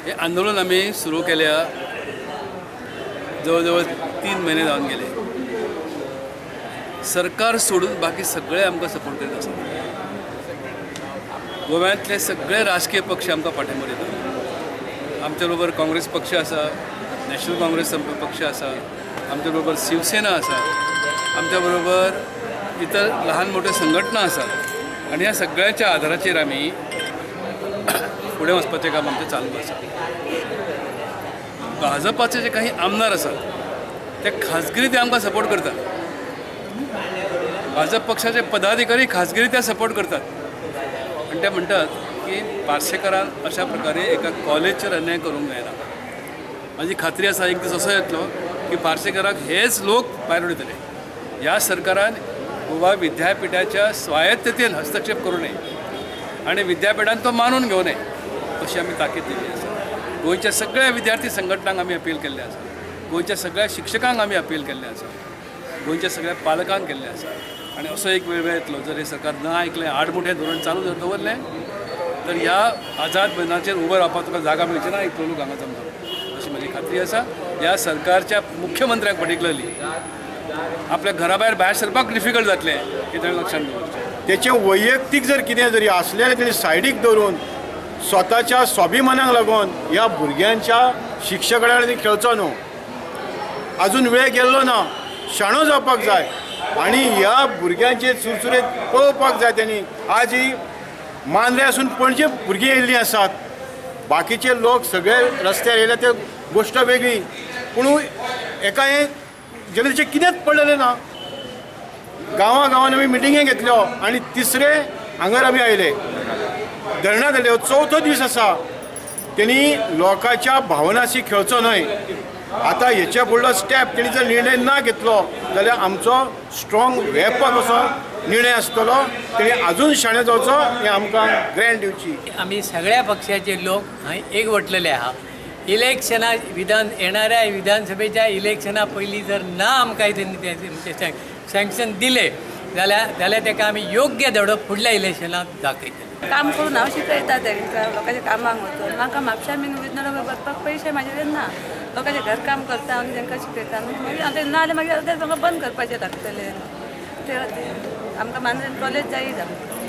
हे आंदोलन आमी सुरू केल्या जवळ जवळ 3 म्हयने जावन गेले. सरकार सोडून बाकी सगळे आमकां सपोर्ट करीत आसात. गोव्यांतले सगळे राजकीय पक्ष आमकां पाठिंबो दितात. आमच्या बरोबर काँग्रेस पक्ष आसा, नॅशनल काँग्रेस पक्ष आसा, आमच्या बरोबर शिवसेना आसा, आमच्या बरोबर इतर लहान मोठ्यो संघटना आसात आनी ह्या सगळ्यांच्या आधाराचेर आमी फुडें वचपाचें काम आमचें चालू आसा. भाजपाचे जे काही आमदार आसात, ते खाजगिरित्या आमकां सपोर्ट करतात. भाजप पक्षाचे पदाधिकारी खाजगिरित्या सपोर्ट करतात आनी ते म्हणटात की पार्सेकारान अशा प्रकारे एका कॉलेजचेर अन्याय करूंक जायना. म्हाजी खात्री आसा, एक दीस असो येतलो की पार्सेकाराक हेच लोक भायर उडयतले. ह्या सरकारान गोवा विद्यापिठाच्या स्वायत्ततेन हस्तक्षेप करूं नये आनी विद्यापिठान तो मानून घेवं नये, अशी आमी ताकीद दिल्ली आसा. गोंयच्या सगळ्या विद्यार्थी संघटनांक आमी अपील केल्लें आसा, गोंयच्या सगळ्या शिक्षकांक आमी अपील केल्लें आसा, गोंयच्या सगळ्या पालकांक केल्लें आसा. आनी असो एक वेळ येतलो, जर हें सरकार न आयकलें, आडमुठें धोरण चालू जर दवरलें तर ह्या आझाद मैदानाचेर उबो रावपाक तुका जागा मेळची ना इतलो लोक हांगा जमतलो, अशी म्हजी खात्री आसा. ह्या सरकारच्या मुख्यमंत्र्याक पर्टिक्युलरली आपल्या घरा भायर भायर सरपाक डिफिकल्ट जातलें, हें ताणें लक्षांत दवरचें. तेचे वैयक्तीक जर कितें जरी आसलें जाल्यार तेणी सायडीक दवरून स्वताच्या स्वाभिमानाक लागून ह्या भुरग्यांच्या शिक्षे कडेन खेळचो न्हू. अजून वेळ गेल्लो ना. शाणो जावपाक जाय आनी ह्या भुरग्यांचे चुरचुरे पळोवपाक जाय तेणी. आज ही मांद्रे पणजे भुरगीं येयल्लीं आसात. बाकीचे लोक सगळे रस्त्यार येयले ते गोश्ट वेगळी, पूण एका हें जनतेचें कितेंच पडलेलें ना. गांवा गांवांनी आमी मिटिंगे घेतल्यो आनी तिसरे हांगर आमी आयले, धरणां धरले. हो चवथो दीस आसा. तेणी लोकांच्या भावनाशी खेळचो न्हय. आतां हेच्या फुडलो स्टेप तेणी जर निर्णय ना घेतलो जाल्यार आमचो स्ट्रॉंग वेपन असो निर्णय आसतलो. तेणी अजून शाणे जावचो हें आमकां ग्रँट दिवची. आमी सगळ्या पक्षाचे लोक थंय एकवटलेले आहा. इलेक्शना विधान येणाऱ्या विधानसभेच्या इलेक्शना पयलीं जर ना आमकां तेंणी सँक्शन दिले जाल्यार ताका आमी योग्य धडो फुडल्या इलेक्शनाक दाखयतले. काम करून हांव शिकयता तांकां. लोकांच्या कामाक वचून म्हाका म्हापशा बीन वयतना वचपाक पयशे म्हाजे कडेन ना. लोकांचें घर काम करता आनी तांकां शिकयता. मागीर आतां ना जाल्यार मागीर आतां म्हाका बंद करपाचें लागतलें. ते खातीर आमकां मांद्रेन कॉलेज जायच आमकां.